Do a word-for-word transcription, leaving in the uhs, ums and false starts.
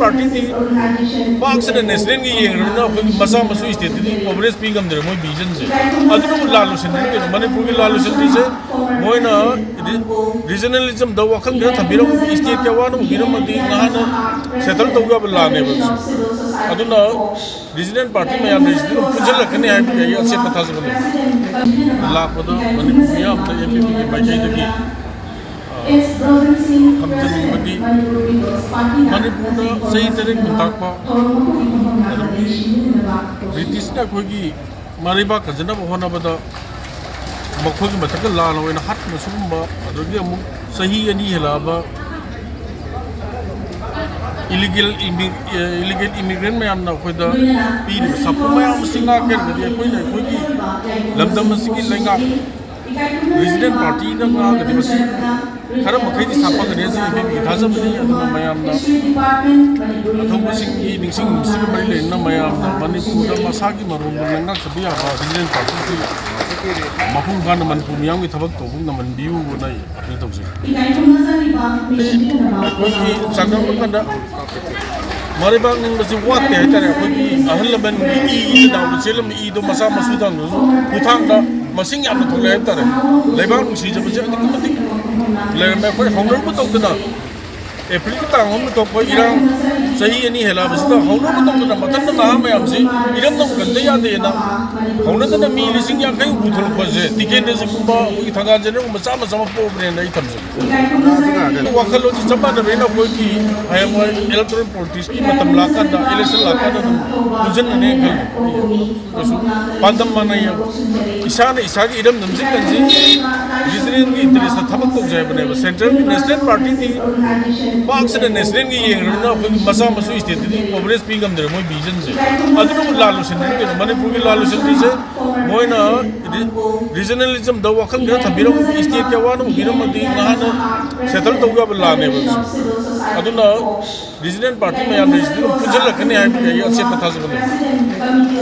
ꯄꯥꯔꯇꯤꯗꯤ ꯄꯥꯛ ꯁꯟꯅ ꯅꯦꯁꯅꯦꯜꯒꯤ ꯌꯦꯡꯈ꯭ꯔꯕꯅꯤꯅ ꯑꯩꯈꯣꯏꯒꯤ ꯃꯆꯥ ꯃꯁꯨ ꯁ꯭ꯇꯦꯠꯇꯗꯤ ꯀꯣꯚꯔꯦꯖ ꯄꯤ ꯉꯝꯗ꯭ꯔꯦ ꯃꯣꯏ ꯚꯤꯖꯟꯁꯦ꯫ ꯑꯗꯨꯅꯕꯨ ꯂꯥꯜꯂꯨꯁꯤꯟꯕꯅꯤ ꯀꯩꯅꯣ꯫ ꯃꯅꯤꯄꯨꯔꯒꯤ ꯂꯥꯜꯂꯨꯁꯤꯟꯕꯁꯦ ꯃꯣꯏꯅ ꯔꯤꯖꯅꯦꯂꯤꯖꯝꯗ ꯋꯥꯈꯜ ꯈꯔ ꯊꯝꯕꯤꯔꯝꯃꯗꯤ, ꯁ꯭ꯇꯦꯠꯀꯤ ꯑꯋꯥ ꯑꯅ ꯎꯕꯤꯔꯝꯃꯗꯤ ꯅꯍꯥꯟꯅ ꯁꯦꯇꯜ ꯇꯧ ꯌꯥꯕ ꯂꯥꯟꯅꯦꯕ꯫ ꯑꯗꯨꯅ ꯔꯤꯖꯅꯦꯜ ꯄꯥꯔꯇꯤ ꯃꯌꯥꯝ ꯂꯩꯔꯤꯁꯤꯗꯤ ꯑꯗꯨꯝ ꯄꯨꯟꯁꯤꯜꯂꯛꯀꯅꯤ ꯍꯥꯏꯕꯒꯤ ꯑꯩ ꯑꯆꯦꯠꯄ ꯊꯥꯖꯕ ꯂꯩ꯫ ꯂꯥꯛꯄꯗ ꯃꯅꯤꯄꯨꯔ ꯃꯤꯌꯥꯝꯗ ꯑꯦꯝ ꯄꯤ ꯄꯤꯒꯤ ꯃꯥꯏꯀꯩꯗꯒꯤ ꯊꯝꯖꯅꯤꯡꯕꯗꯤ, ꯃꯅꯤꯄꯨꯔꯗ ꯆꯍꯤ ꯇꯔꯦꯠ ꯈꯨꯟꯇꯥꯛꯄ, ꯑꯗꯒꯤ ꯕ꯭ꯔꯤꯇꯤꯁꯅ ꯑꯩꯈꯣꯏꯒꯤ ꯃꯔꯩꯕꯥꯛ ꯀꯟꯖꯅꯕ ꯍꯣꯠꯅꯕꯗ ꯃꯈꯣꯏꯒꯤ ꯃꯊꯛꯇ ꯂꯥꯟ ꯑꯣꯏꯅ ꯍꯥꯠꯄ ꯁꯤꯒꯨꯝꯕ, ꯑꯗꯒꯤ ꯑꯃꯨꯛ ꯆꯍꯤ ꯑꯅꯤ ꯍꯦꯜꯂꯛꯑꯕ ꯏꯂꯤꯒꯦꯜ ꯏꯃꯤ-, ꯏꯂꯤꯒꯦꯜ ꯏꯃꯤꯒ꯭ꯔꯦꯟ ꯃꯌꯥꯝꯅ ꯑꯩꯈꯣꯏꯗ ꯄꯤꯔꯤꯕ ꯁꯥꯐꯨ ꯃꯌꯥꯝ ꯑꯁꯤ ꯉꯥꯛꯀꯦꯔꯒꯗꯤ ꯑꯩꯈꯣꯏꯅ ꯑꯩꯈꯣꯏꯒꯤ ꯂꯝꯗꯝ ꯑꯁꯤꯒꯤ ꯂꯩꯉꯥꯛ ꯔꯤꯖꯅꯦꯜ ꯄꯥꯔꯇꯤꯅ ꯉꯥꯛꯑꯒꯗꯤ ꯃꯁꯤ ꯈꯔ ꯃꯈꯩꯗꯤ ꯁꯥꯐꯒꯅꯤ ꯍꯥꯏꯁꯤ ꯑꯦꯝ ꯄꯤ ꯄꯤꯒꯤ ꯊꯥꯖꯕꯅꯤ꯫ ꯑꯗꯨꯅ ꯃꯌꯥꯝꯅ ꯑꯊꯧꯕꯁꯤꯡꯒꯤ ꯅꯤꯡꯁꯤꯡ ꯅꯨꯡꯁꯤꯕ ꯃꯔꯤ ꯂꯩꯅꯅ ꯃꯌꯥꯝꯅ ꯃꯅꯤꯄꯨꯔꯗ ꯃꯁꯥꯒꯤ ꯃꯔꯣꯝꯗ ꯂꯩꯉꯥꯛꯆꯕ ꯌꯥꯕ ꯔꯤꯖꯅꯦꯜ ꯄꯥꯔꯇꯤꯁꯤ ꯃꯄꯨꯡ ꯐꯥꯅ ꯃꯅꯤꯄꯨꯔ ꯃꯤꯌꯥꯝꯒꯤ ꯊꯕꯛ ꯇꯧꯕ ꯉꯝꯍꯟꯕꯤꯌꯨꯅ ꯑꯩ ꯑꯄꯤꯜ ꯇꯧꯖꯩ꯫ ꯑꯩꯈꯣꯏꯒꯤ ꯆꯥꯡꯗꯝꯅ ꯀꯥꯟꯗ ꯃꯔꯩꯕꯥꯛ ꯅꯤꯡꯕꯁꯤ ꯋꯥꯠꯇꯦ ꯍꯥꯏꯇꯥꯔꯦ꯫ ꯑꯩꯈꯣꯏꯒꯤ ꯑꯍꯜ ꯂꯃꯟꯒꯤ ꯏꯒꯤ ꯏꯅꯥꯎꯗ ꯆꯦꯜꯂꯝꯕ ꯏꯗꯣ ꯃꯆꯥ ꯃꯁꯨ ꯇꯥꯡꯗꯁꯨ ꯈꯨꯊꯥꯡꯗ ꯃꯁꯤꯡ ꯌꯥꯝꯅ ꯊꯣꯛꯂꯛꯑꯦ ꯍꯥꯏꯇꯥꯔꯦ꯫ ꯂꯩꯕꯥꯛ ꯅꯨꯡꯁꯤꯖꯕꯁꯦ ꯑꯗꯨꯛꯀꯤ ꯃꯇꯤꯛ ꯂꯩꯔꯝꯃꯦ꯫ ꯑꯩꯈꯣꯏ ꯍꯧꯅꯔꯨꯕ ꯇꯧꯗꯅ ꯑꯦꯄ꯭ꯔꯤꯜꯒꯤ ꯇꯥꯡ ꯑꯍꯨꯝꯗ ꯊꯣꯛꯄ ꯏꯔꯥꯡ ꯆꯍꯤ ꯑꯅꯤ ꯍꯦꯜꯂꯛꯑꯕꯁꯤꯗ ꯍꯧꯅꯕ ꯇꯧꯗꯅ ꯃꯊꯟꯇ ꯅꯍꯥ ꯃꯌꯥꯝꯁꯤ ꯏꯔꯝꯗꯝ ꯀꯟꯗ ꯌꯥꯗꯦꯅ ꯍꯧꯅꯗꯅ ꯃꯤ ꯂꯤꯁꯤꯡ ꯌꯥꯡꯈꯩ ꯍꯨꯝꯐꯨ ꯊꯣꯛꯂꯛꯄꯁꯦ ꯇꯤꯀꯦꯟꯗ꯭ꯔꯖꯤꯠꯀꯨꯝꯕ ꯑꯩꯈꯣꯏꯒꯤ ꯊꯪꯒꯥꯜ ꯖꯦꯅꯔꯦꯜꯒꯨꯝꯕ ꯆꯥꯝꯃ ꯆꯥꯝꯃ ꯄꯣꯛꯑꯕꯅꯦꯅ ꯑꯩ ꯊꯝꯖꯒꯦ꯫ ꯋꯥꯈꯜꯂꯣꯟꯁꯤ ꯆꯞ ꯃꯥꯟꯅꯕꯅꯤꯅ ꯑꯩꯈꯣꯏꯒꯤ ꯍꯌꯦꯡꯋꯥꯏ ꯏꯂꯦꯛꯇꯣꯔꯦꯜ ꯄꯣꯂꯤꯇꯤꯛꯁꯀꯤ ꯃꯇꯝ ꯂꯥꯛꯀꯥꯟꯗ, ꯏꯂꯦꯛꯁꯟ ꯂꯥꯛꯀꯥꯟꯗ ꯑꯗꯨꯝ ꯄꯨꯟꯁꯤꯟꯒꯅꯤ ꯈꯜꯂꯤ꯫ ꯀꯩꯁꯨ ꯄꯥꯟꯗꯝ ꯃꯥꯟꯅꯩꯌꯦꯕ꯫ ꯏꯁꯥꯅ ꯏꯁꯥꯒꯤ ꯏꯔꯝꯗꯝꯁꯤ ꯀꯟꯁꯤ, ꯔꯤꯖꯅꯦꯜꯒꯤ ꯏꯟꯇꯔꯦꯁꯇ ꯊꯕꯛ ꯇꯧꯖꯩ ꯍꯥꯏꯕꯅꯦꯕ꯫ ꯁꯦꯟꯇ꯭ꯔꯦꯜꯒꯤ ꯅꯦꯁꯅꯦꯜ ꯄꯥꯔꯇꯤꯗꯤ ꯄꯥꯛ ꯁꯟꯅ ꯅꯦꯁꯅꯦꯜꯒꯤ ꯌꯦꯡꯈ꯭ꯔꯕꯅꯤꯅ ꯑꯩꯈꯣꯏꯒꯤ ꯃꯆꯥ ꯃꯁꯨ ꯁ꯭ꯇꯦꯠꯇꯗꯤ ꯀꯣꯚꯔꯦꯖ ꯄꯤ ꯉꯝꯗ꯭ꯔꯦ ꯃꯣꯏ ꯚꯤꯖꯟꯁꯦ꯫ ꯑꯗꯨꯅꯕꯨ ꯂꯥꯜꯂꯨꯁꯤꯟꯕꯅꯤ ꯀꯩꯅꯣ꯫ ꯃꯅꯤꯄꯨꯔꯒꯤ ꯂꯥꯜꯂꯨꯁꯤꯟꯕꯁꯦ ꯃꯣꯏꯅ ꯔꯤꯖꯅꯦꯂꯤꯖꯝꯗ ꯋꯥꯈꯜ ꯈꯔ ꯊꯝꯕꯤꯔꯝꯃꯗꯤ, ꯁ꯭ꯇꯦꯠꯀꯤ ꯑꯋꯥ ꯑꯅ ꯎꯕꯤꯔꯝꯃꯗꯤ ꯅꯍꯥꯟꯅ ꯁꯦꯇꯜ ꯇꯧ ꯌꯥꯕ ꯂꯥꯟꯅꯦꯕ꯫ ꯑꯗꯨꯅ ꯔꯤꯖꯅꯦꯜ ꯄꯥꯔꯇꯤ ꯃꯌꯥꯝ ꯂꯩꯔꯤꯁꯤꯗꯤ ꯑꯗꯨꯝ ꯄꯨꯟꯁꯤꯜꯂꯛꯀꯅꯤ ꯍꯥꯏꯕꯒꯤ ꯑꯩ ꯑꯆꯦꯠꯄ ꯊꯥꯖꯕ ꯂꯩ꯫